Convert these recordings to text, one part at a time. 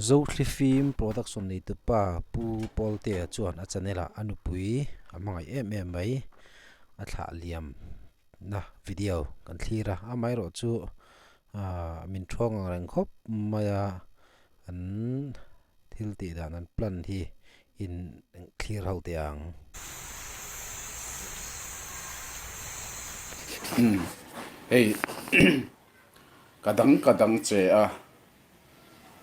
Zothlifim production neitupa Pu Pawltea chuan a channel ah a nupui a hmangaih em em mai a thlah liam na video kan thlir a amaherawh chu ahh min thawng ang reng khawp mai a an thil tih dan an plan hi in thlir ho teh ang. Hei ka dang ka dang che a.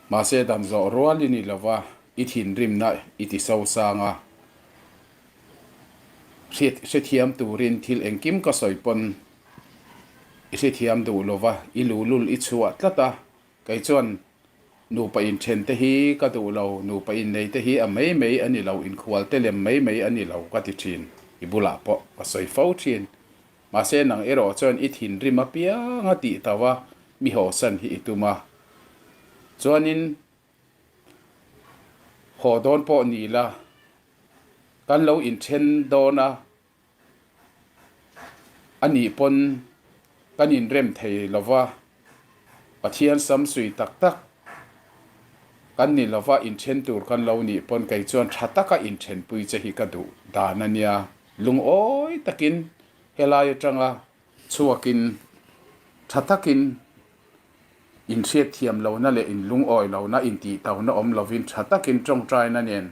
Mahse dan zawh rual i ni lo va, i thinrimna i ti sosang a. Hrethiam turin thil engkim ka sawi pawn i hrethiam duh lo va, i luhlul i chhuah tlat a. Kei chuan nupa inthen te hi ka duh lo, nupa innei te hi a mai mai a ni lo, inkhual te lem mai mai a ni lo ka ti thin. I bulah pawh ka sawi fo thin. Mahse nang erawh chuan i thinrim apiang a tih tauh a, mi hawsan hi i tum a. Chuanin haw dawn pawh ni la, kan lo inthen dawn a, a nih pawn kan inrem thei lo va, Pathian samsui tak tak kan ni lo va, inthen tur kan lo nih pawn kei chuan tha taka inthenpui che hi ka duh dan a nia. Lungawi takin helai atanga chhuakin tha takin inhriatthiam lohna leh inlungawi lohna, intihtauna awm lovin tha takin tawngtaina nen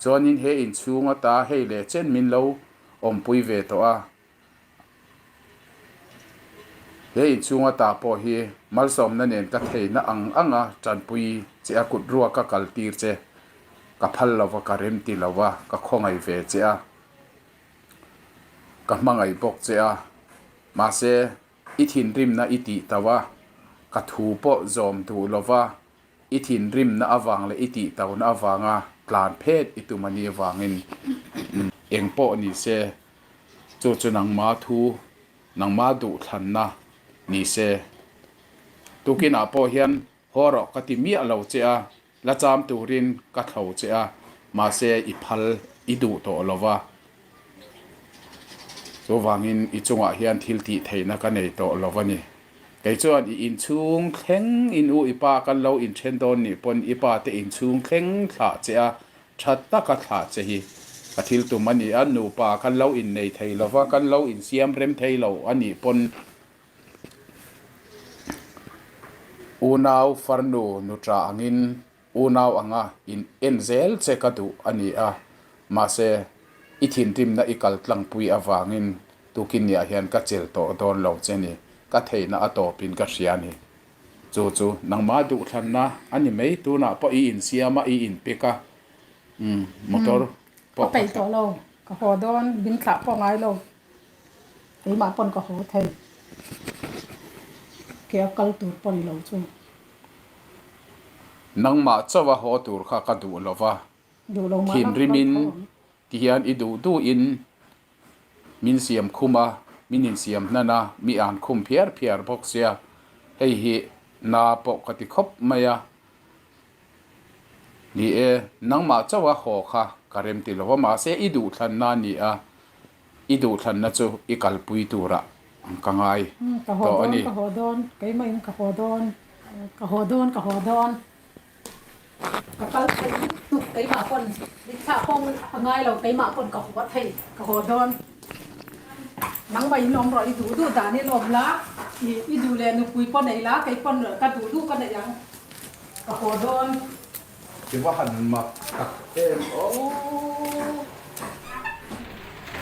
chuanin he inchhung ata hei leh chen min lo awmpui ve tawh a. He inchhung ata pawh hi malsawmna nen ka theihna ang anga tanpui che a kut ruak ka kaltir che ka phal lova ka remti lova ka khawngaih ve che a. Ka hmangaih bawk che a, mahse i thinrimna i tih tauh a, ka thu pawh zawm duh lova i thinrimna avang leh i tih tauhna avanga tlan phet i tum a nih avangin eng pawh ni se chu chu nangma thu, nangma duhthlanna ni se. Tukinah pawh hian haw rawh ka ti miah lo che a. La cham turin ka thlo che a, mahse i phal i duh tawh lo va. Chuvangin i chungah hian thil tih theihna ka nei tawh lo a ni. Kei chuan i inchhung thleng in u i pa kan lo inthen dawn nih pawn i pa te inchhung thleng thlah che a, tha taka thlah che hi ka thil tum a ni a, nupa kan lo innei thei lo va, kan lo insiam rem thei lo a nih pawn Unau farnu nuṭa angin unau anga in en zel che ka duh a ni a, mahse i thinrimna i kal tlangpui avangin tukinniah hian ka chel tawh dawn lo che ni, ka theihna a tawpin ka hria a ni. Chu chu nangmah duhthlanna a ni mai, tunah pawh i insiam a, i inpek a, motor pawh ka peih tawh lo, ka haw dawn, min thlah pawh ngai lo. Keimah pawn ka haw thei. Ke a kal tur pawh ni lo chu. Nangmah chauh a haw tur kha ka duh lo va. Duh lo mah la ka kal Thinrimin tho ang. tihian i duh duhin min siam khum a, min insiam hnan a, mi an khum phiar phiar bawk sia, hei hi na pawh ka ti khawp mai a. Ni e, nangmah chauh a haw kha ka rem ti lo va, mahse i duhthlanna a ni a, I duhthlanna chu i kalpui turah ka ngai Ka haw tawh a dawn, ni. ka haw dawn, keimahin ka haw dawn, ka haw dawn, ka haw dawn. Ka kal thei lutuk keimah pawn mitthla pawh a ngai lo, keimah pawn ka haw thei, ka haw dawn. Nangmah in awm rawh, i duh duh danin awm la, i duh leh nupui pawh nei la, kei pawn ka duh duh ka nei ang, ka haw dawn. I va han mak tak em aw.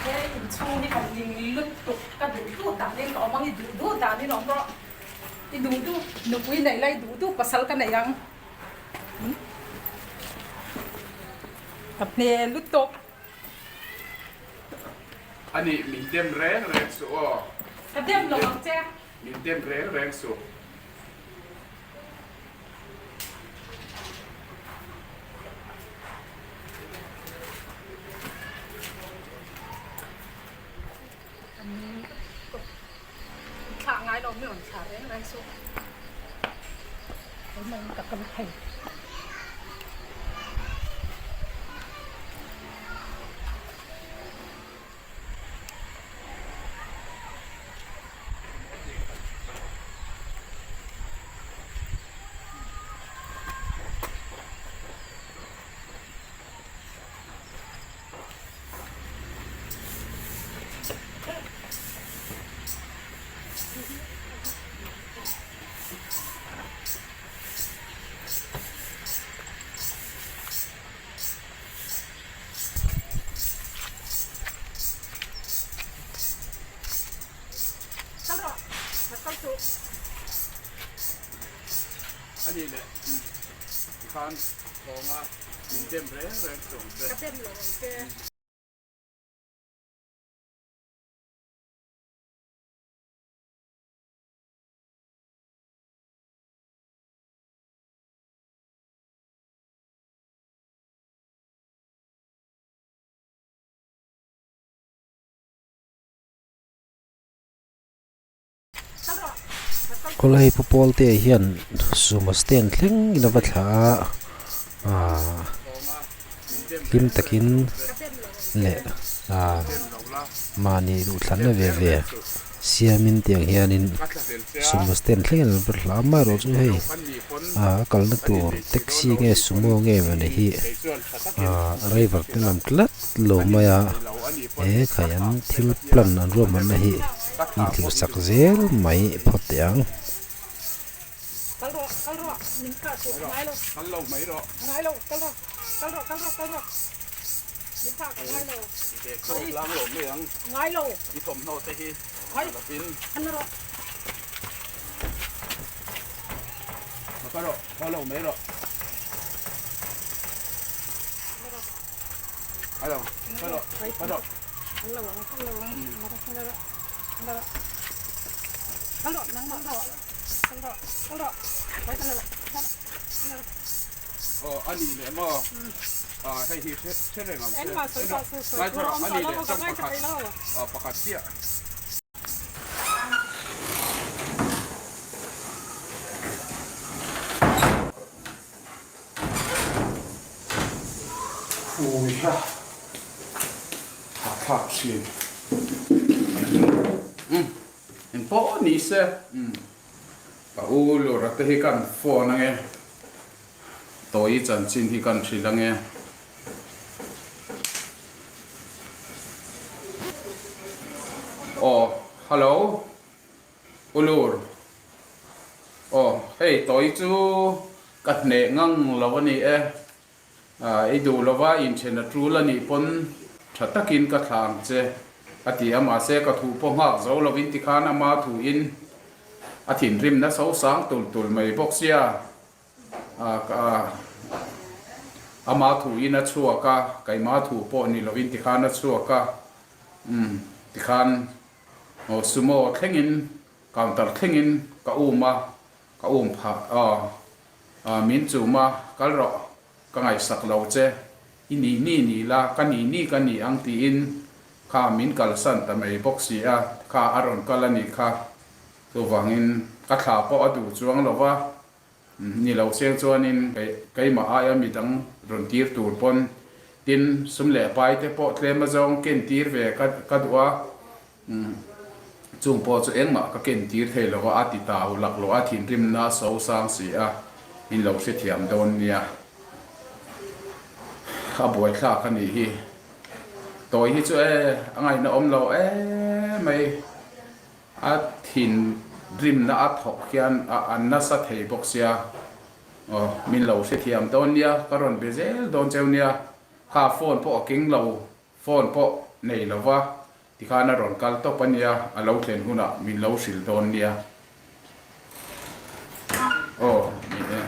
He inchhung hi ka ning lutuk, ka duh duh danin ka awm ang, i duh duh danin awm rawh, i duh duh nupui neih la i duh duh pasal ka nei ang, ka hne lutuk. A nih min dem reng reng suh aw. Ka dem lo ang che. Min dem reng reng suh. Thlah ngai lo mi rawn thlah reng reng suh. Keimah in ka kal thei. Tikhan thawnga min dem reng reng chuang che. Ka dem lo ang che. Khawlai pu Pawlte hian sumo stand thleng in a va thlah a ahh hlim takin leh ahh mahni duhthlanna ve ve siamin tiang hianin sumo stand thleng in an va thlah a amaherawhchu hei ahh a kalna tur taxi nge sumo nge mawni hi ahh driver te lam tlat lo mai a he khai an thil plan an ruahmanna hi inthlir sak zel mai phawt teh ang. Ui ha hahthlak thin umm eng pawh ni se umm ka u lura te hi kan phone ange tawi chanchin hi kan hrilh ange. Aw hello Ulur aw hei tawi chu ka hneh ngang lo a ni e. I duh lova inthen a tul a nih pawn tha takin ka thlah ang che, a ti a. Mahse, ka thu pawh nghak zo lovin tikhan ama thuin a thinrimna so sang tul tul mai bawk sia. Ama thuin a chhuak a, keima thu pawh ni lovin tikhan a chhuak a. Umm, tikhan sumo thlengin, counter thlengin ka um a, Ka um phah aw. Min chum a, kal rawh, ka ngaihsak lo che. I nih ni ni la, ka nih ni ka ni ang tiin kha min kalsan ta mai bawk si a, kha a rawn kal a nih kha. Chuvangin ka thla pawh a duh chuang lo va, ni lo seng chuanin keimah aia midang rawn tir tur pawn tin sum leh pai te pawh tlem azawng ken tir ve ka duh a. Chung pawh chu engmah ka ken tir thei lo a, a ti tau laklawh a, thinrimna a so sang si a, in lo hrethiam dawn nia. A buaithlak a nih hi. Tawi hi chu e, a ngaihna awm lo emai. A thinrimna a thawk hian a an nasa thei bawk sia. Aw, min lo hrethiam dawn nia, ka rawn be zel dawn cheu nia. Kha phone pawh a keng lo Phone pawh nei lo va, tikhan a rawn kal tawp a nia, a lo thlen hunah min lo hrilh dawn nia. Aw, ni e.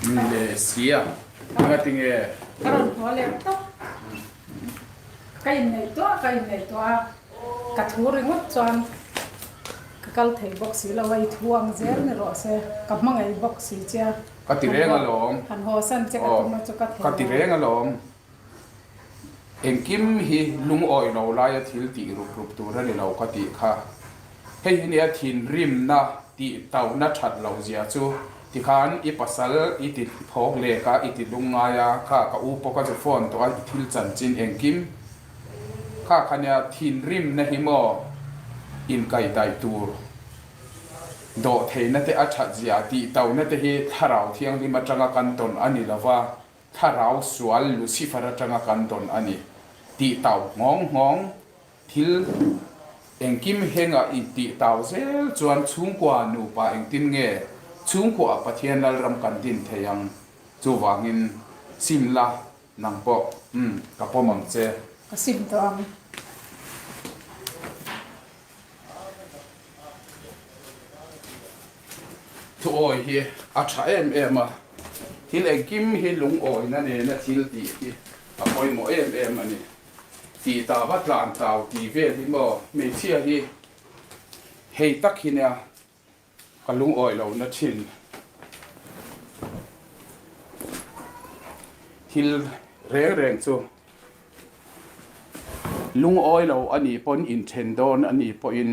Ni leh si a, engati nge? Ka rawn haw leh tawp. Ka inneihtuah ka inneihtuah a, ka thu ringawt chuan ka kal thei bawk si lo a, i thu ang zel ni rawh se, ka hmangaih bawk si che a. Ka ti reng alawm. Han haw san che ka tum a chu ka thei Ka ti reng alawm. Engkim hi lungawi lo laia thil tih rup rup tur a ni lo ka tih kha. Hei hi nia thinrimna tih tauhna that loh zia chu tikhan i pasal i ti thawk lek a, i ti lungngai a, kha ka u pawh ka zu phone tawh a, i thil chanchin engkim kha kha nia thinrimna hi maw inkaidaih tur. Dawhtheihna te a that zia tih tona te hi Thlarau Thianghlim atanga kan dawn a ni lova, Thlarau sual Lucifer atanga kan dawn a ni. Tih tau nghawng nghawng thil engkim henga intih tau zel chuan chhungkua nupa engtin nge chhungkua Pathian Lalram kan din thei ang? Chuvangin sim la Nang pawh, umm, ka pawm ang che. Ka sim tawh ang. Thuawi hi a tha em em a, thil engkim hi lungawina nena thil tih hi a pawimawh em em a ni. Tih ta va tlan tau tih vel hi maw hmeichhia hi hei tak hi nia ka lungawi lo na thin. Thil reng reng chu lungawi lo a nih pawn inthen dawn a nih pawhin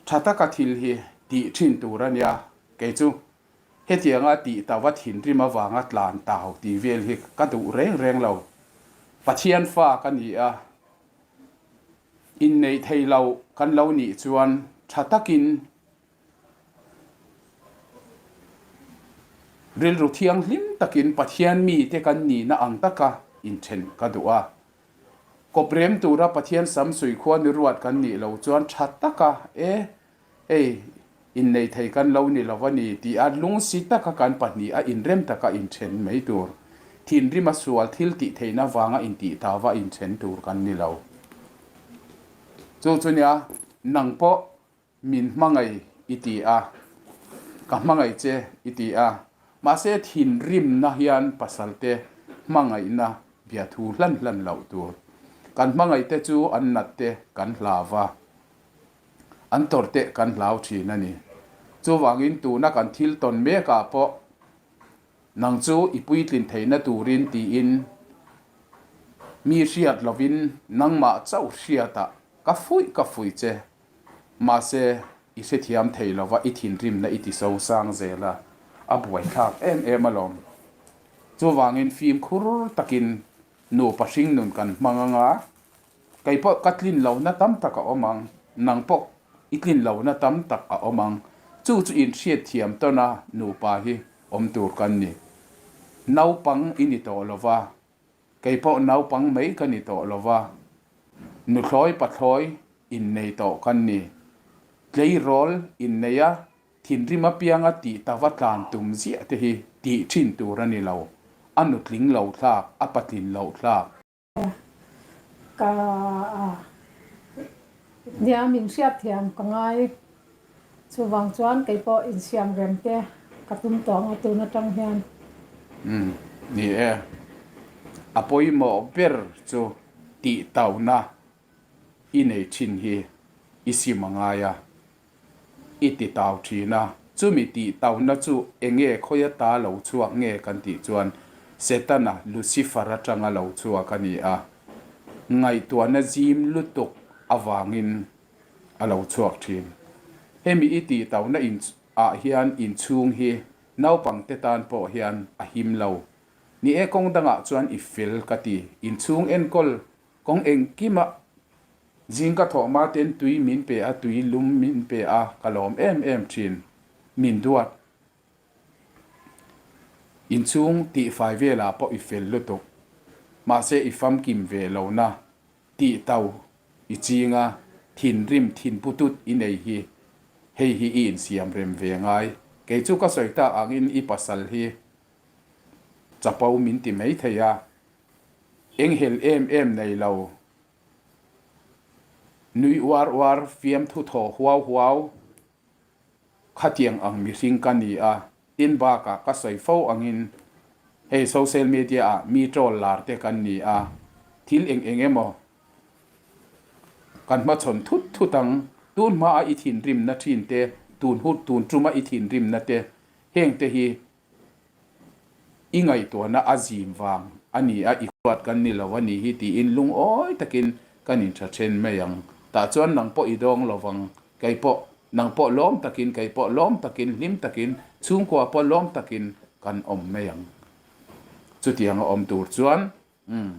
Tha taka thil hi tih thin tur a nia, kei chu hetianga tih ta va thinrim avanga tlan tau tih vel hi ka duh reng reng lo. Pathian fa ka ni a, inneih thei lo kan lo nih chuan tha takin rilru thianghlim takin Pathian mite kan nihna ang taka inthen ka duh a. Kawprem tura Pathian sam sui khua ni ruat kan nih lo chuan tha taka e, hei innei thei kan lo ni lo a ni tih a lungsi taka kan pahnih a inrem taka inthen mai tur. Thinrim a sual thil tih theihna vanga intih ta va inthen tur kan ni lo. Chu chu nia nang pawh Min hmangaih i ti a, ka hmangaih che i ti a, mahse thinrimna hian pasalte hmangaihna biathu hlan hlan loh tur. Kan hmangaihte chu an nat te kan hlau va, an tawrh te kan hlau thin a ni. Chuvangin tuna kan thil tawn mekah pawh nang chu i puitlin theihna turin tiin mi hriat lovin nangmah chauh hriatah ka fuih ka fuih che. Mahse, i hrethiam thei lova i thinrimna i ti so sang zel a, a buaithlak em em alawm. Chuvangin fimkhur takin nupa hringnun kan hmang ang a, kei pawh ka tlin lohna tam tak a awm ang, nang pawh i tlin lohna tam tak a awm ang, chu chu inhriatthiam tawn a nupa hi awm tur kan ni. Naupang i ni tawh lova, Kei pawh naupang mai ka ni tawh lo va, nuthlawi pathlawi innei tawh kan ni. Tleirawl innei a, thinrim apianga tih ta va tlan tum ziah te hi tih thin tur a ni lo, a nutling lo thlak, a patlin lo thlak. Ka nia min hriatthiam ka ngai. Chuvang chuan kei pawh insiam rem te ka tum tawh ang a tun atang hian. Umm ni e. A pawimawh ber chu tih tauhna i nei thin hi i sim a ngai a, i ti tau thin a. Chumi tih tauhna chu enge khawia ta lo chhuak nge kan tih chuan Setana, Lucifer atanga lo chhuak a ni a. Ngaihtuahna zim lutuk avangin a lo chhuak thin. Hemi i tih tauhna in ah hian inchhung hi naupangte tan pawh hian a him lo. Ni e kawng dangah chuan i fel ka ti. Inchhung enkawl kawng engkima zing ka thawh hma ten tui min pe a, tui lum min pe a, ka lawm em em thin. Min duat. Inchhung tihfai velah pawh i fel lutuk. Mahse i famkim ve lohna Tih tau i ching a, thinrim thin putut i nei hi, hei hi i insiam rem ve ngai. Kei chu ka sawi tak angin i pasal hi chapo min ti mai thei a, enghelh em em nei lo, nui uar uar, fiamthu thaw huau huau, Khatiang ang mihring ka ni a, tin bakah ka sawi fo angin hei social media ah mi troll lar te kan ni a, thil eng eng emaw kan hmachhawn thut thut ang, tun hma a i thinrimna thin te, tun hut tun tuma i thinrimna te, heng te hi I ngaihtuahna a zim vang a ni a, i huat kan ni lo a nih hi tiin lungawi takin kan intha then mai ang. Tah chuan nang pawh i dawng lo vang, kei pawh, nang pawh lawm takin, kei pawh lawm takin, hlim takin, chhungkua pawh lawm takin kan awm mai ang. Chutianga awm tur chuan, umm,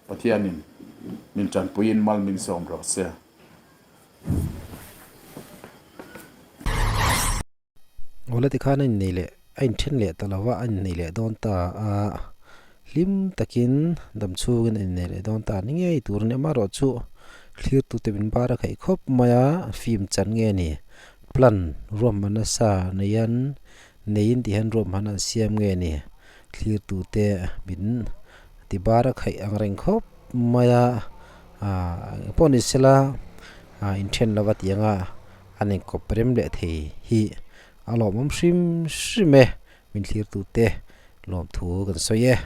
Pathianin min tanpuiin mal min sawm rawh se. Awle tikhan a innei leh a inthen leh ta lova a innei leh dawn ta a, hlim takin dam chhungin a innei leh dawn ta ni ngei tur a ni. Amaherawhchu thlirtute min bar a khaih khawp mai a, film chan nge ni plan ruahmanna sa neian neiin tih hian ruahmanna an siam nge ni thlirtute min ti bar a khaih ang reng khawp mai a, ah engpawh ni sela ah inthen lova tih anga. An inkawp rem leh thei hi A lawmawm hrim hrim e, min thlirtute lawmthu kan sawi e.